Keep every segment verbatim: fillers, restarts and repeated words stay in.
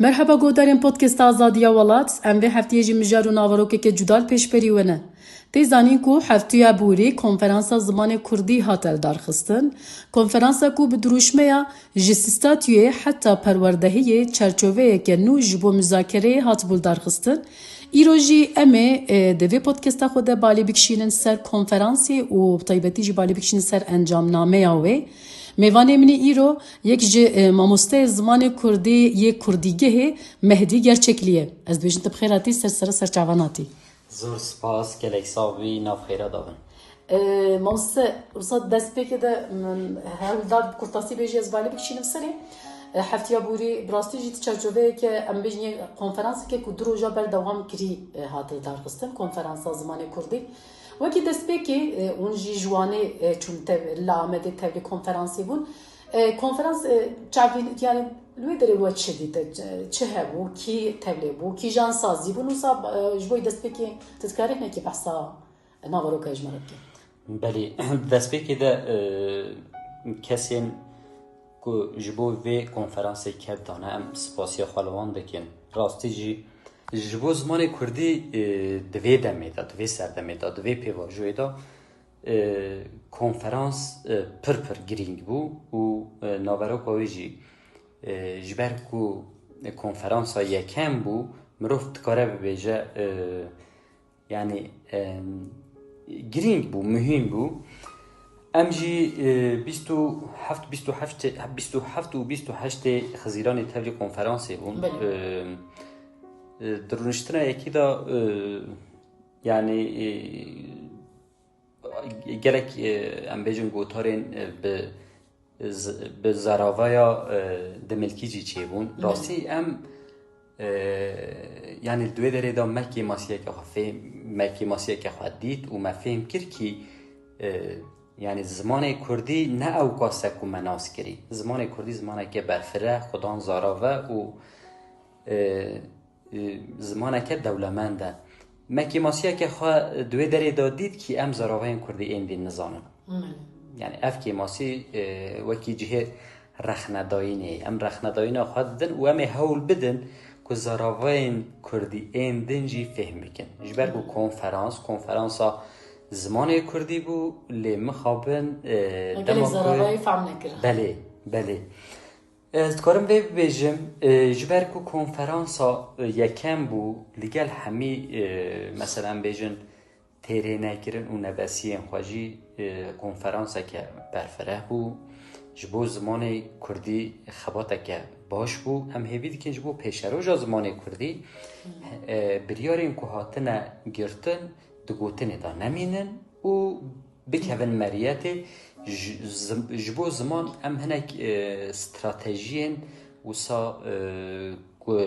Merheba guhdarên Podcasta Azadiya Welat, em vê heftiyê jî mijar û naverokeke cuda li pêşberî we ne. Tê zanîn ku heftuya borî konferansa zimanê kurdî hate lidarxistin. Konferansa ku bi dirûşmeya ji sîstatuyê heta perwerdehiyê çerçoveyeke nû ji bo muzakereyê hatibû lidarxistin. Îro jî em ê, e, di vê podcasta xwe de balê bikişînin ser konferansê û bi taybetî jî balê bikişînin ser encamnameya wê. Mêvanê min îro yek ji, e, mamosteyê zimanê kurdî yê Kurdîgehê Mehdî Gerçekliye. Ez dibêjim tu bi xêr hatî ser sera serçavana tî. Zor spas, gelek sax bî, nav xêra da bin. E, mamoste, wisa destpêkê de min hewl da bi kurtasî bêjî ez balê bikişînim serê. E, heftiya borî bi rastî jî di çerçoveyeke, em bêjin, yê konferanseke ku du roja berdewam kirî, e, hate lidarxistin, konferansa zimanê kurdî. Wekî destpêkê, e, hûn jî ji Wanê, e, çûn tev-, li Amedê tevlî konferansê bûn. E, konferans, e, çavîn, yani, li wê derê we çi dît? E, çi hebû? Kî tevlê bû? Kîjan sazî bûn? Wisa, e, ji bo destpêkê tu dikarî hinekî behsa naveroka ji me re bikî? Belê, destpêkê de, e, kesên ku ji bo vê konferansê kevdane, em spasiya xwe li wan dikin. Rastî jî ji bo zimanê kurdî, e, di vê demê de, di vê serdemê de, di vê pêvajoyê de, e, konferans, e, pir pir girîng bû û, e, naveroka wê jî, e, ji ber ku konferansa yekem bû, mirov dikare bibêje, e, yani, e, girîng bû, muhîm bû. Em jî, e, bîst û heft, bîst û heft, bîst û heft û bîst û heştê Xizîranê tevlî konferansê bûn. Belê. E, e, di rûniştina yekî de, e, yani, e, gelek, e, em bêjin gotarên, e, bi z-, bi zaravaya, e, dimilkî jî çêbûn. Belê. Rastî em, e, yani li wê derê de me kêmasiyeke xwe fêm, me kêmasiyeke xwe dît û me fêm kir kî, e, yani zimanê kurdî ne ewqas e ku me nas kirî. Zimanê kurdî zimaneke berfireh, xudan zarave û, e, e, zimaneke dewlemend e. Me kêmasiyeke xwe di wê derê de dît kî em zaravayên kurdî ên dî nizanin. Belê. Yani ev kêmasî, e, wekî cihê rexnedayînê ye. Em rexnedayîna xwe didin û em ê hewl bidin ku zaravayên kurdî ên din jî fêhm bikin. Ji ber ku konferans, konferansa zimanê kurdî bû, lê mixabin, e, dema ku fehm nekirin. Belê, belê. Ez dikarim vê bibêjim, e, ji ber ku konferansa, e, yekem bû, li gel hemî, e, mesela em bêjin têrênekirin û nebesiyên xwe jî, e, konferanseke berfireh bû. Ji bo zimanê kurdî xebateke baş bû. Em hêvî dikin ji bo pêşeroja zimanê kurdî, e, biryarên ku hatine girtin di gotinê de nemînin û bikevin meriyetê. Ji, zim-, ji bo ziman em hinek, e, stratejiyên wisa, e, ku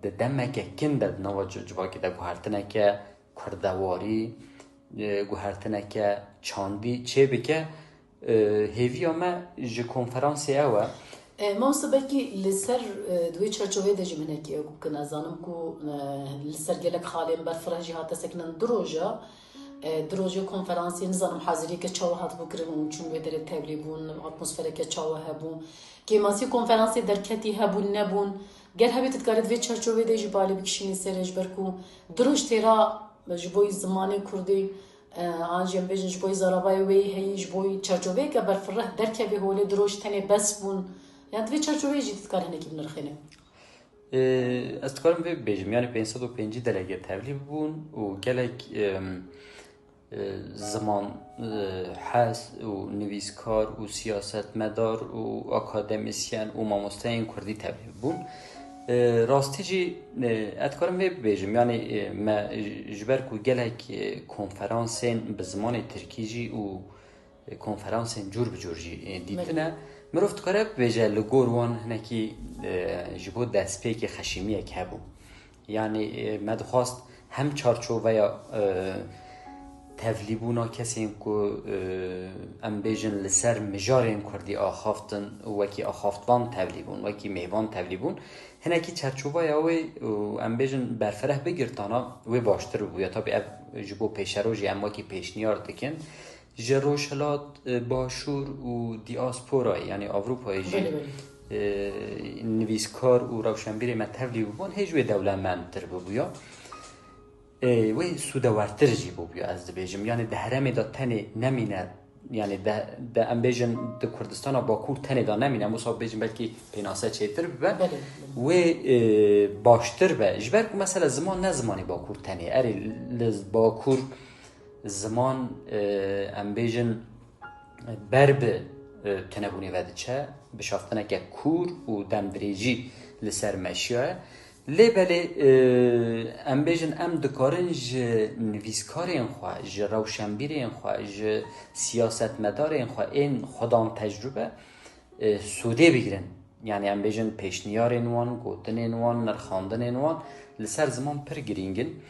di demeke kin de di nava ci-, civakê de guhertineke kurdewarî, e, guhertineke çandî çêbike. E, hêviya me ji konferansê ew e. E, mamoste, belkî li ser, e, di wê çerçoveyê de jî min hinekî ew bikin. Ez zanim ku, e, li ser gelek xalên berfireh jî hate sekinandin du roja. E, du rojê konferansê, nizanim haziriyeke çawa hatibû kirin û çûn wê derê tevlî bûn, atmosfereke çawa hebû. Kêmasî konferansê derketî hebûn, nebûn. Ger hebê tu dikarî di vê çerçoveyê de jî balê bikişînî serê, ji ber ku du roj têra ji bo zimanê kurdî, e, an jî em bêjin ji bo zaravayê wê heyî, ji bo çerçoveyeke berfireh derkevê holê du roj tenê bes bûn. Yani di vê çerçoveyê jî tu dikarî hinekî binirxînî. E, ez dikarim vê bibêjim, yani pênc sed û pêncî delege tevlî bûn û gelek, em, e, ziman, e, hes û nivîskar û siyasetmedar û akademisyen û mamosteyên kurdî tevlî bûn. E, rastî jî, e, ez dikarim vê bibêjim, yani, e, me ji ber ku gelek, e, konferansên bi zimanê tirkî jî û, e, konferansên cûr bi cûr jî, e, dîtine. Mirov dikare bibêje li gor wan hinekî, e, ji bo destpêkê xeşîmiyek hebû. Yani, e, me dixwast hem çarçoveya, e, tevlîbûna kesên ku, e, em bêjin li ser mijarên kurdî axaftin û wekî axaftvan tevlî bûn, wekî mêvan tevlî bûn. Hinekî çarçoveya wê û em bêjin berfireh bigirtana wê baştir bû. Ya tabî ev ji bo pêşerojê em wekî pêşniyar dikin. Ji Rojhilat, e, Başûr û diasporayê, yani Avrupayê jî, belê, belê, e, nivîskar û rewşenbîrê me tevlî bûbûn, hê ji wê dewlemendtir bibûya. E, wê sûdewertir jî bûbûya, ez dibêjim. Yanî di herêmê de tenê nemîne, yanî de, de em bêjin di Kurdistana Bakur tenê de nemîne, em wisa bêjin belkî pênase çêtir bibe. Belê. Wê, e, baştir be. Ji ber ku mesela ziman ne zimanê Bakur tenê. Erê li Bakur ziman, e, em bêjin ber bi, e, tunebûnê ve diçe, bişaftineke kûr û demdirêjî li ser meşiya ye. Lê belê, e, em bêjin em dikarin ji nivîskarên xwe, ji rewşenbîrên xwe, ji siyasetmedarên xwe ên xwedan tecrûbe, e, sûdê bigirin. Yanî em bêjin pêşniyarên wan, gotinên wan, nirxandinên wan li ser ziman pir girîng in.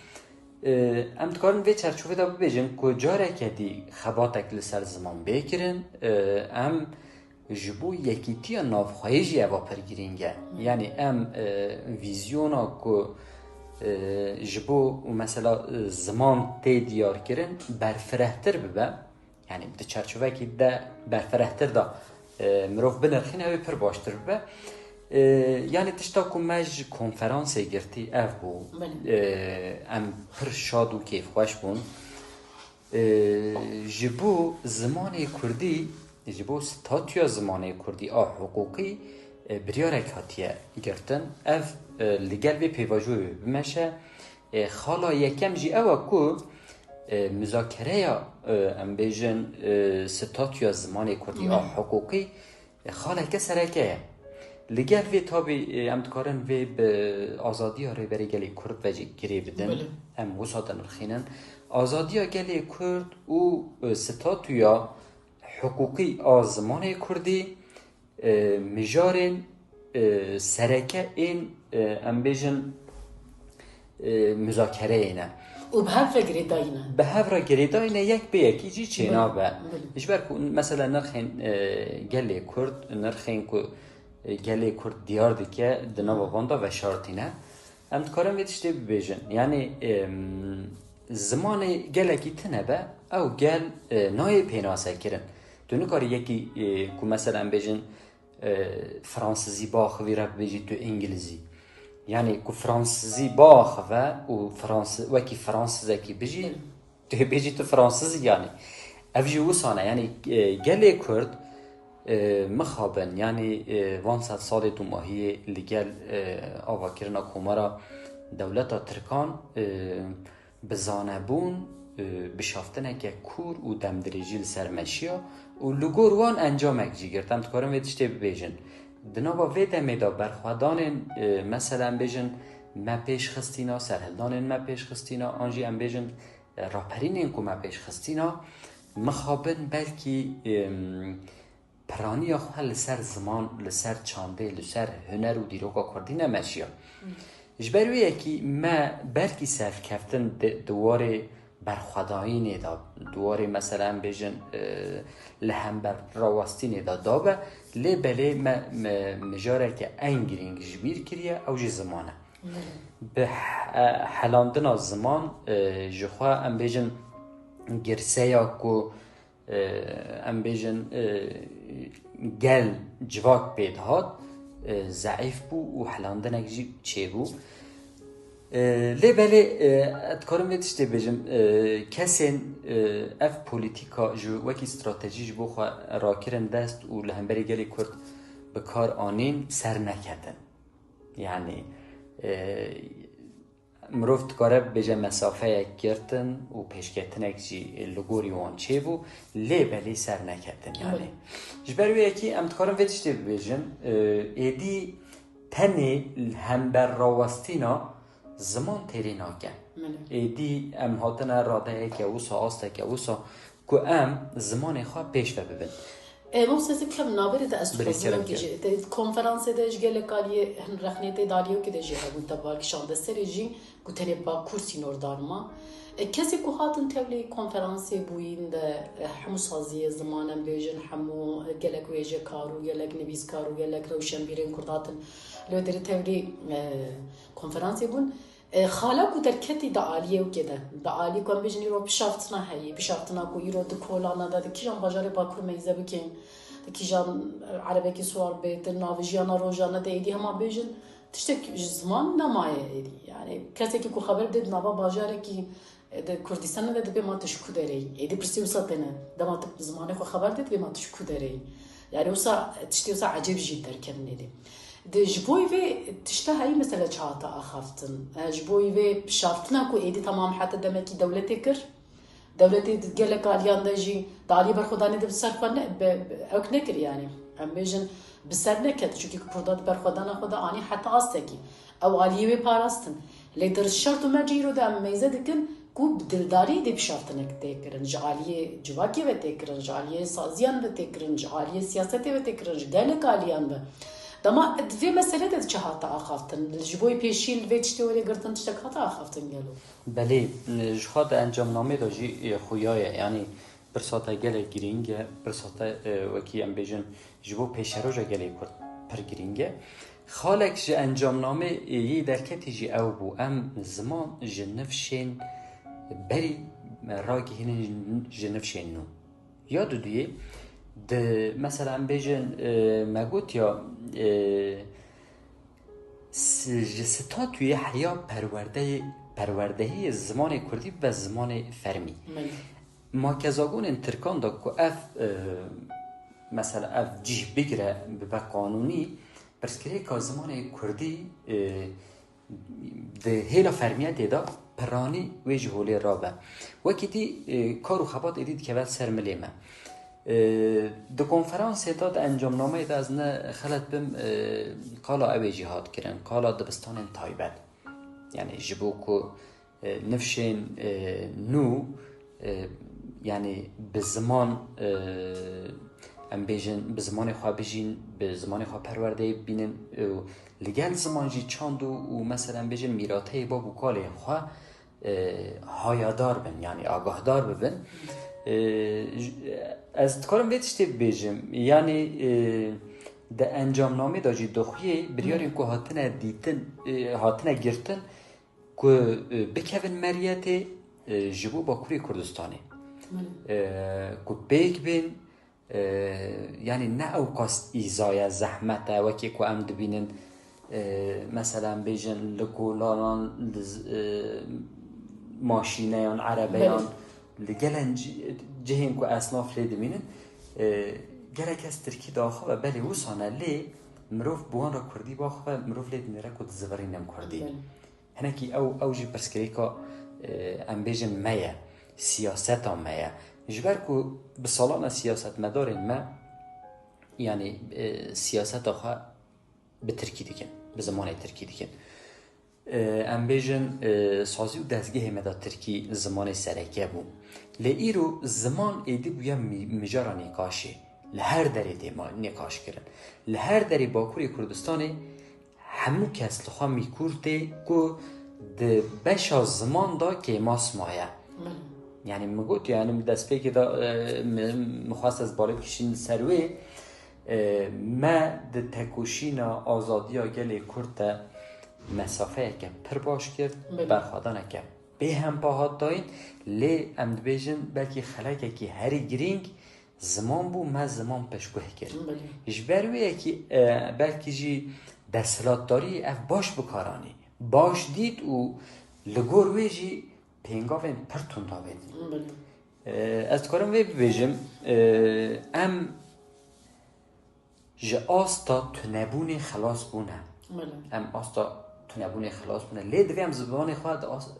E, em dikarin vê çerçovê de bibêjin ku careke dî xebatek li ser ziman bê kirin, e, em ji bo yekîtiya navxweyî jî eva pir girîng e. Yanî em, e, vîzyona ku, e, ji bo mesela, e, ziman tê diyarkirin berfirehtir bibe. Yanî di çerçovekî de berfirehtir de, e, mirov binirxîne, ew ê pir baştir bibe. E, yanî tişta ku me ji konferansê girtî ev bû. Belê. E, em pir şad û kêfxweş bûn. E, ji bo zimanê kurdî, ji bo statûya zimanê kurdî a hiqûqî, e, biryarek hatiye girtin. Ev, e, li gel vê pêvajoyê bimeşe. E, xala yekem jî ew e ku, e, muzakereya, e, em bêjin, e, statûya zimanê kurdî a Hı. hiqûqî, e, xaleke sereke ye. Li gel vê tabî, e, em dikarin vê bi azadiya Rêberê Gelê Kurd ve jî girê bidin. Belê. Em wisa dinirxînin. Azadiya gelê Kurd û, e, statûya hiqûqî a zimanê kurdî, e, mijarên, e, sereke ên, e, em bêjin, e, muzakereyê ne. Û bi hev re girêdayî ne. Bi hev re girêdayî ne, yek bi yekî jî çênabe. Belê, belê. Ji ber ku mesela nirxên, e, gelê Kurd, nirxên ku, e, gelê Kurd diyar dike, di nava van de veşartî ne. Em dikarin vê tiştê bibêjin. Yanî, em, zimanê gelekî tune be, ew gel, e, nayê pênasekirin. Tu nikarî yekî, e, ku mesela em bêjin, e, fransizî biaxivî re bibêjî tu îngilizî. Yanî ku fransizî biaxive û fransi-, wekî fransizekî bijî, Hı. tu bêjî tu fransiz î yanî. Ev jî wisa ne. Yanî, e, gelê Kurd, e, mixabin, yanî, e, van sed salê dûmahiyê li gel, e, avakirina Komara Dewleta Tirkan, e, bi zanebûn, e, bişaftineke kûr û demdirêjî li ser meşiya û li gor wan encamek jî girt. Em dikarin vê tiştê bibêjin. Di nava vê demê de berxwedanên, e, mesela em bêjin me pêş xistîna, serhildanên me pêş xistîna, an jî em bêjin, e, raperînên ku me pêş xistîna, mixabin belkî, em, piraniya xwe li ser ziman, li ser çandê, li ser huner û dîroka kurdî nemeşiya. Ji ber wê yekî me belkî serkeftin di, di warê berxwedayînê de, di warê mesela em bêjin, e, li hember rawestînê de dabe, lê belê me, me mijareke ên girîng ji bîr kiriye, ew jî ziman e. Bi he-, helandina ziman, e, ji xwe em bêjin girseya ku e, em bêjin, e, gel civak pê dihat, e, zeîf bû û helandinek jî çêbû. E, lê belê, e, ez dikarim vê tiştê bêjim, e, kesên, e, ev polîtîka ji wekî stratejî ji bo xwe rakirin dest û li hemberî gelê Kurd bi kar anîn ser neketin. Yanî, e, Mirov dikare bibêje mesafeyek girtin û pêşketinek jî li gorî wan çêbû, lê belê ser neketin. Yanî, Belê. ji ber wê yekî em dikarin vê tiştê bibêjin, e, êdî tenê hember rawestîna ziman têrê nake. Belê. Êdî em hatine radeyeke wisa, asteke wisa, ku em zimanê xwe pêş ve bibin. E, Mom, sesê bikem navberê de ez Bilê dixwazim sere em bike. gêje-, te konferansê de ji gelek aliyê hin rexnê tê de aliyê wekî de jî hebûn, te balkî şande serê jî ku tenê Bakur sînordar ma. E, kesê ku hatin tevlî konferansê bûyîn de, e, hemû saziyê ziman em bêjin, hemû, e, gelek wêjekar û gelek nivîskar û gelek rewşenbîrên Kurd hatin li wê derê tevlî, e, konferansê bûn. E, xala ku derketî di aliyê wekê de, di alî ku em bêjin îro pişaftina heyî, pişaftina ku îro di kolana de di kîjan bajarê Bakur meyze bikên, kîjan erebekî siwar bê, di navê jiyana rojane de êdî hema bêjin, tiştek ji ziman nemaye êdî. Yani kesekî ku xeber bide di nava bajarekî, e, di Kurdistanê de dibê ma tu ji ku derê yî? Êdî pirsê wisa têne. Dema tu bi zimanê xwe xeber dê, dibê ma tu ji ku derê yî? Yani wisa, tiştê wisa ecêb jî derkevin êdî. Di ji bo vê tişta heyî mesele çi hate axaftin? E, ji bo vê pişaftina ku êdî temam heta demekî dewletê kir, dewletê di gelek aliyan de jî di aliyê berxwedanê de bi ser xwe ne, bi, bi, ewk nekir yani. Em bêjin bi ser neket, çunkî Kurda di berxwedana xwe de anî heta astekî. Ew aliyê wê parastin. Lê di şert û mercê îro de em meyze dikin ku bi dildarî dê pişaftinek tê kirin. Ji aliyê civakê ve tê kirin, ji aliyê saziyan ve tê kirin, ji aliyê siyasetê ve tê kirin, ji gelek aliyan ve. Dema di vê meselê de çi hate axaftin? Ji bo pêşî li vê tiştê were girtin tiştek hate axaftin gelo? Belê, ji xwe di encamnamê de jî, e, xuya ye. Yanî pirsa te gelek girîng e. Pirsa te, e, wekî em bêjin ji bo pêşeroja gelê Kurd pir girîng e. Xalek ji encamnamê, e, yê derketî jî ew bû. Em ziman ji nifşên berî ragihînin ji nifşên nû. Ya duduyê, di, mesela em bêjin, e, me got ya, e, s-, ji statuyê heya perwerdeyê, perwerdehiyê zimanê kurdî ve zimanê fermî. Belê. Makezagonên tirkan de ku ev, e, mesela ev cih bigire bibe qanûnî, pirsgirêka zimanê kurdî, e, di hêla fermiyetê de piranî wê ji holê rabe. Wekî dî, e, kar û xebat êdî dikeve ser milê me. E, di konferansê de, di encamnameyê de ez ne xelet bim, e, qala ew ê jî hat kirin, qala dibistanên taybet. Yani ji bo ku, e, nifşên, e, nû, e, yani bi ziman, e, em bêjin, bi zimanê xwe bijîn, bi zimanê xwe perwerdeyê bibînin, e, û li gel ziman jî çand û, û mesela em bêjin mîrateyê bav û kalên xwe, e, hayadar bin, yani agahdar bibin. E, j-, ez dikarim vê tiştê bibêjim, yani, e, di encamnamê de jî doxuyê biryarên ku hatine dîtin, e, hatine girtin, ku, e, bikevin meriyetê, e, ji bo Bakurê Kurdistanê. Belê. E, ku pêk bên, e, yani ne ew qas îza ye, zehmet e, wekî ku em dibînin, e, mesela em bêjin li kolanan, li z-, e, maşîneyan, erebeyan, Belê. li gelen ci-, cihên ku esnaf lê dimînin, e, gelek kes tirkî diaxive, belê wisa ne, lê mirov bi wan re kurdî biaxive, mirov lê dinêre ku dizivirînin kurdî. Belê. Hinekî ew, ew jî pirsgirêka, e, em bêjin me ye, siyaseta me ye. Ji ber ku bi salan e siyasetmedarên me, yanî, e, siyaseta xwe bi tirkî dikin, bi zimanê tirkî dikin. E, em bêjin, e, sazî û dezgehê me de tirkî zimanê sereke bû. Lê îro ziman êdî bûye mî-, mijara nîqaşê. Li her derê tê ma-, nîqaş kirin. Li her derê Bakurê Kurdistanê hemû kes li xwe mîkûr tê ku di beşa ziman de kêmas maye. Belê. Yani min got, yani min destpêkê de, e, min, min xwest ez balê bikişînim ser wê, e, me di tekoşîna azadiya gelê Kurd de mesafeyeke pir baş kir, Belê. berxwedaneke bêhempa hat dayîn, lê em dibêjin belkî xelekekî herî girîng ziman bû, me ziman piştguh kir. Belê. Ji ber wê yekî, e, belkî jî desthilatdarî ev baş bi kar anî. Baş dît û li gor wê jî pêngavên pir tund avêtin. Belê. E, ez dikarim vê bibêjim, e, em ji asta tunebûnê xilas bûne. Belê. Em asta tunebûnê xilas bûne. Lê divê em zimanê xwe di as-,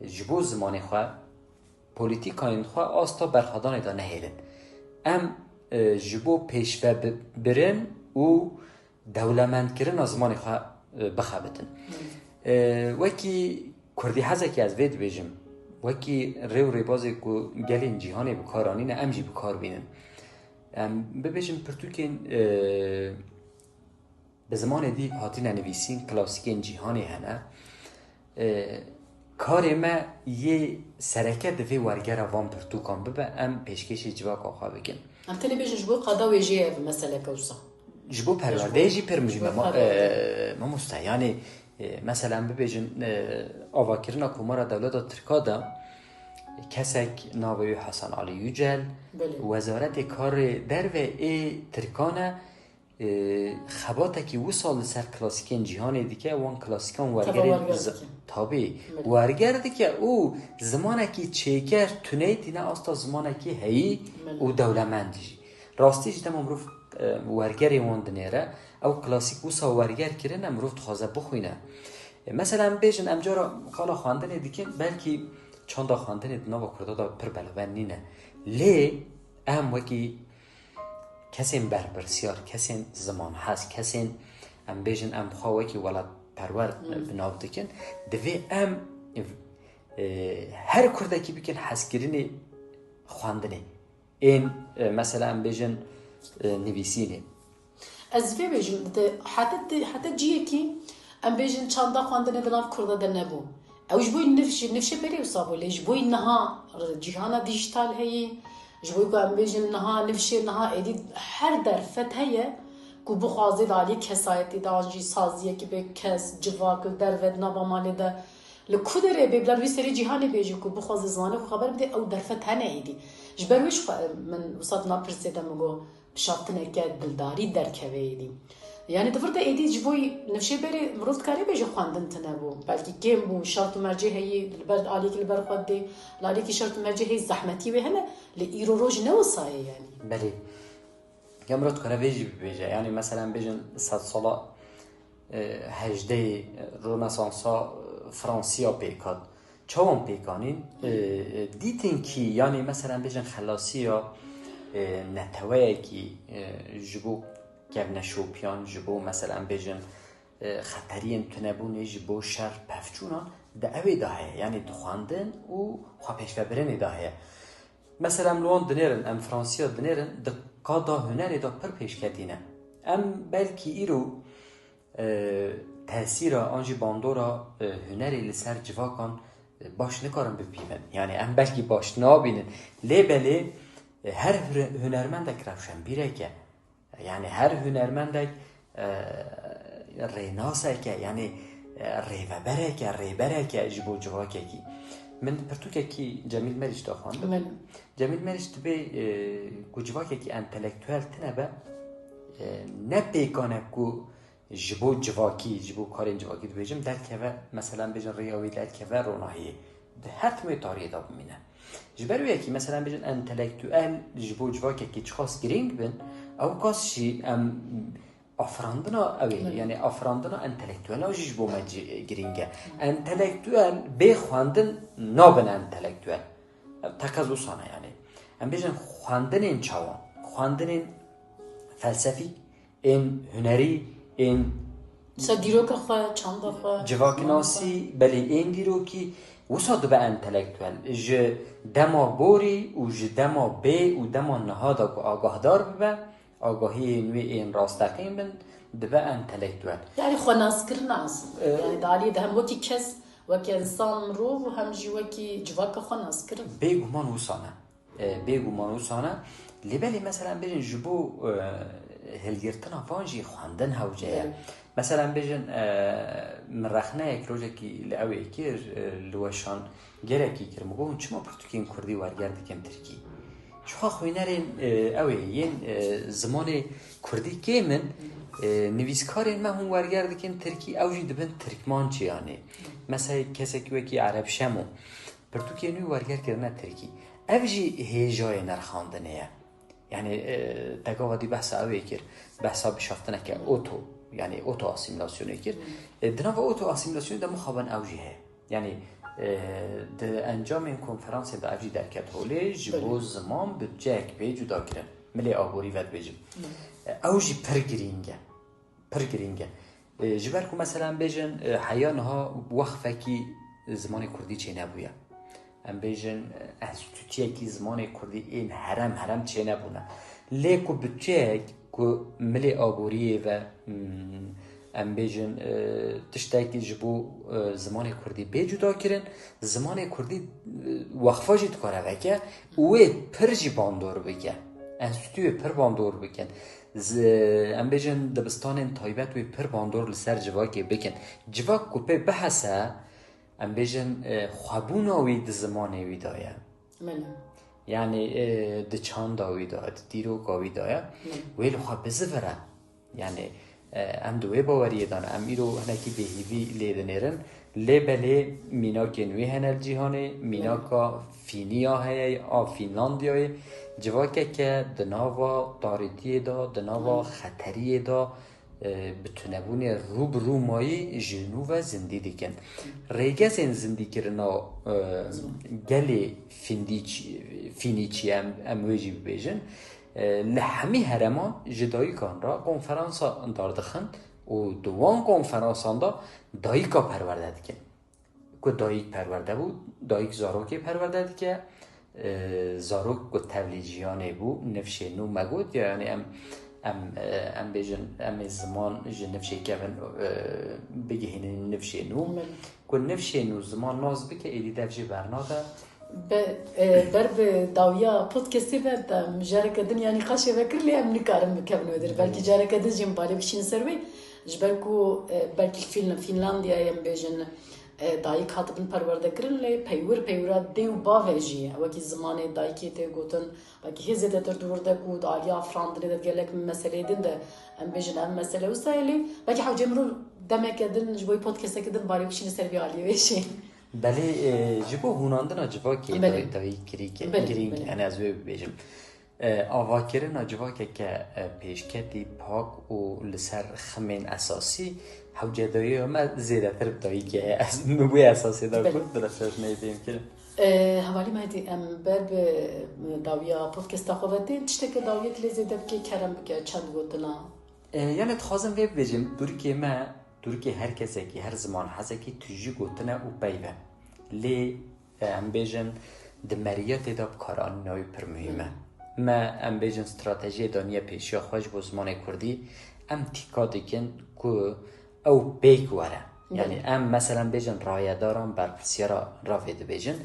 ji bo zimanê xwe, polîtîkayên xwe asta berxwedanê de nehêlin. Em, e, ji bo pêşve bi-, birin û dewlemendkirina zimanê xwe, e, bixebitin. E, wekî kurdîhezekî ez vê dibêjim, wekî rê û rêbazê ku gelên cîhanê bi kar anîne, em jî bi kar bînin. Em bibêjin pirtûkên, e, bi zimanê dî hatine nivîsîn, klasîkên cîhanê hene. E, karê me yê sereke divê wergera van pirtûkan bibe, em pêşkêşî civaka xwe bikin. Em tenê bêjin ji bo qada wêjeyê ev meseleke wisa. Ji bo perwerdeyê jî pir muhîm e, Ji bo ma-, perwerdeyê. e, mamoste. Yanî, e, mesela em bibêjin, e, avakirina Komara Dewleta Tirka de, kesek navê wî Hasan Ali Yücel, Belê. Wezaretê Karê Derve ê Tirkan e, e, xebatekî wisa li ser klasîkên cîhanê dike, wan klasîkan wergerê werger zi- dike. Tabî, Belê. Werger dike û zimanekî çêker tune tîne asta zimanekî heyî Belê. Û dewlemend jî. Rastî jî dema mirov, e, wergerê wan dinêre, ew klasîk wisa werger kirine, mirov dixwaze bixwîne. E, mesela em bêjin, em cara qala xwendinê dikin, belkî çanda xwendinê di nava Kurda de pir belaven nîne. Lê em wekî kesên berpirsiyar, kesên zimanhez, kesên, em bêjin, em xwe wekî welatperwer bi nav dikin, divê em, e, her Kurdekî bikin hezkirinê xwendinê. Ên, e, mesela em bêjin, e, nivîsînê. Ez vê bêjim, di, heta, di, heta ciyekî, em bêjin çanda xwendinê di nav Kurda de nebû. Ew ji bo nifşê, nifşê berê wisa bû, lê ji bo niha cîhana dîjîtal heyî, ji bo ku em bêjin niha nifşê, niha êdî her derfet heye ku bixwaze di alî kesayetî de an jî saziyekî be kes, civak, li derve, di nava malê de, li ku derê bê, bila li wî serê cîhanê bêje ku bixwaze zimanê xwe xeber bide, ew derfet hene êdî. Ji ber wê jixwe min wisa di nav pirsê de min got, bişaftineke dildarî derkeve êdî. Yanî di vir de êdî ji bo nifşê berê mirov dikare bêje xwendin tune bû. Belkî kêm bû, şert û mercê heyî, li ber alîkî li ber xwe dê, li alîkî şert û mercê heyî zehmetî wê hene, lê îro roj ne wisa ye yanî. Belê. Ya mirov dikare vê jî bibêje. Yanî mesela em bêjin sedsala, e, hejdeyê, e, Ronesansa, e, Fransiya pêk hat. Çawan pêk anîn? E, e, dîtin kî, yanî mesela em bêjin xelasiya, e, neteweyekî, e, ji bo kevneşopiyan, ji bo mesela em bêjin, e, xeteriyên tunebûnê, ji bo şer pevçûnan di ewê de heye. Yanî dixwendin û xwe pêşvebirinê de heye. Mesela em li wan dinêrin, em Fransiya dinêrin, di qada hunerê de pir pêşketî ne. Em belkî îro, e, tesîra an jî bandora, e, hunerê li ser civakan, e, baş nikarin bipîvin. Yanî em belkî baş nabînin. Lê belê, e, her hune-, hunermendek rewşenbîrek e. Yanî her hunermendek, e, rênasek e, yanî, e, rêveberek e, rêberek e ji bo civakekî. Min pirtûkekî Cemîl Meriç de xwendin. Min Cemîl Meriç dibê, e, ku civakekî entelektuel tine be, e, ne pêkan e ku ji bo civakî, ji bo karên civakî dibêjim, derkeve, mesela bêjin rêya wî derkeve ronahiyê. Di her timê tariyê de bimîne. Ji ber wê yekî, mesela bêjin entelektuel ji bo civakekî çiqas girîng bin, ew qas jî em afirandina ew ê, Belê. Yanî afirandina entelektuela jî ji bo me ci-, girîng e. Entelektuel bê xwendin nabin entelektuel. Ev teqez wisa ne yanî. Em bêjin xwendinên çawan? Xwendinên felsefî, ên hunerî, ên Ser dîroka xwe, çanda xwe, Civaknasî, belê ên dîrokî, wisa dibe entelektuel. Ji dema borî û ji dema bê û dema niha de ku agahdar bibe, agahiyên wê ên rasteqîn bin, dibe entelektuel. Yani xwenaskirina aslında. Evet. Yani di aliyê de hem wekî kes, wekî insan mirov û hem jî wekî civaka xwe naskirin. Bêguman wisa ne. E, bêguman wisa ne. Lê belê mesela em bêjin ji bo, e, hilgirtina van jî xwendin hewce ye. Belê. Mesela em bêjin, e, min rexneyek rojekî li ew ê kir, e, li weşan gelekî kir. Min got, hûn çima pirtûkên kurdî werger dikin tirkî? Çixa xwînerên, e, ew ê yên, e, zimanê kurdî kêm in, e, nivîskarên me hûn werger dikin tirkî, ew jî dibin tirkmançî yanî. Mesela kesekî wekî Ereb Şemo. Pirtûkên wî werger kirine tirkî. Ev jî hêjayê nerxandinê ye. Yani, e, te gava dî behsa ew ê kir. Behsa bişaftineke oto, yani oto asîmîlasyonê kir. E, di nava oto asîmîlasyonê de mixabin ew jî heye. Yani, e, di encamên konferansê de ev jî derket holê, ji bo Belê. Ziman budceyek bê cuda kirin. Milê aborî ve dibêjim. E, ew jî pir girîng e. Pir girîng e. E, ji ber ku mesela em bêjin, e, heya niha wexfekî zimanê kurdî çênebûye. Em bêjin, e, enstîtuyekî zimanê kurdî ên herem herem çênebûne. Lê ku budceyek ku milê aboriyê ve, mm, em bêjin, e, tiştekî ji bo, e, zimanê kurdî bê cuda kirin, zimanê kurdî, e, wexfa jî dikare veke û wê pir jî bandor bike. Enstîtuyê pir bandor bikin. Zi-, em bêjin dibistanên taybet wê pir bandor li ser civakê bikin. Civak ku pê bihese, em bêjin, e, xwebûna wî di zimanê wî de ye. Belê. Yani e, di çanda wî de, di dîroka wî de ye. Wê li xwe bizivire. Yani e, em di wê baweriyê de ne. Em îro hinekî bêhîvî lê dinêrin. Lê belê mînakên wî hene li cîhanê, mînaka Fîniya heye, a Fînlandiyayê. Civakeke di nava tarîtiyê de, di nava xeteriyê de, e, bi tunebûnê rû bi rû mayî ji nû ve zindî dikin. Rêgezên zindîkirina e, gelê Fîndîç-, Fînîçî em, em wê jî bibêjin, e, li hemî hereman ji dayikan re konferansa dardixin û di wan konferansan de dayika perwerde dikin. Ku dayik perwerde bû, dayik zarokê perwerde dike. E, zarok ku tevlî jiyanê bû, nifşê nû me got, yani em em e, em bêjin, em ê ziman ji nifşê kevin e, bigihînin nifşê nû. Ku nifşê nû ziman nas bike, êdî dev jê bernade. Be, e, ber bi dawiya podcastê ve te mijareke din ya nîqaşê vekir, lê em nikarin bikevin wê dir. Belkî careke din jî em balê bişînin ser wê. Ji ber ku e, belkî Fîn-, Fînlandiyayê em bêjin e, dayik hatibin perwerde kirin, lê peywir peywira dê û bavê jî wekî zimanê dayikê tê gotin, belkî hê zêdetir di wir de ku di aliya afirandinê de gelek meseleyê din de em bêjin ev mesele wisa ye, lê belkî hewcê mirov demeke din ji bo podcasteke din balê bişîne ser vê aliyê wê jî. Belê, e, ji bo hûnandina civakê, Belê. day-, dayik kirî ke-, Belê, girîng, belê. Yani ez wê bibêjim. E, avakirina civakeke e, pêşketî, pak û li ser ximên esasî, hewcedayiya me zêdetir bi dayikê heye. Ez min wê esasê de Belê. Got, bi rexsewşinê fêm kirin. E, hevalî Mehdî, em ber bi dawiya podcasta xwe ve tên. Tişteke dawiyê tu lê zêde bike, kerem bike, çend gotina. E, yani dixwazim vê bibêjim, dûrikê me, dûrikê her kesekî, her ziman hezekî tujî gotine û peyv e. Lê, e, em bêjin, di meriyetê de bikaranîna wî pir muhîm e. Me, em bêjin, stratejiyê daniye pêşiya xwe ji bo zimanê kurdî, em tîka dikin ku ew pêk were. Yani Belê. Em, meselen, bêjin, rayedaran berpirsyara ravê dibêjin.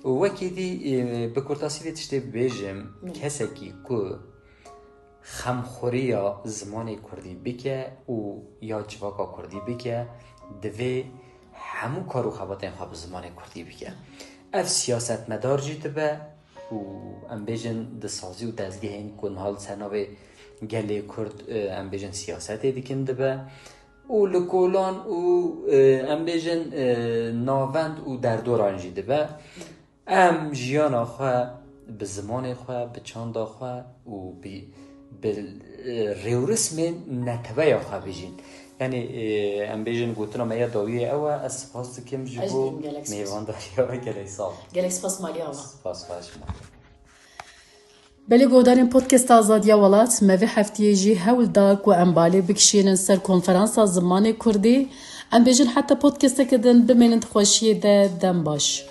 Û wekî dî, e, bi kurtasî vê tiştê bibêjim, Belê. Kesekî ku xemxweriya zimanê kurdî bike û ya civaka kurdî bike, divê hemû kar û xebatên xwe bi zimanê kurdî bike. Ev siyasetmedar jî dibe û, em bêjin, di sazî û dezgehên ku niha li ser navê gelê kurd, e, em bêjin, siyasetê dikin dibe û li kolan û, e, em bêjin, e, navend û derdoran jî dibe. Em jiyana xwe bi zimanê xwe, bi çanda xwe û bi, bi, e, rêwrismên neteweya xwe bijîn. Yani, e, em bêjin, gotina me ya dawiyê ew e, ez spas dikim ji Ez jî bo dikim gelek spas. Mêvandariya we, gelek sağ ol. Gelek spas Maliya we. Spas xweş Maliya. Belê guhdarên Podcast Azadiya Welat, me vê heftiyê jî hewl da ku em balê bikişînin ser konferansa zimanê kurdî. Em bêjin heta podcasteke din bimênin di xweşiyê de, dem baş.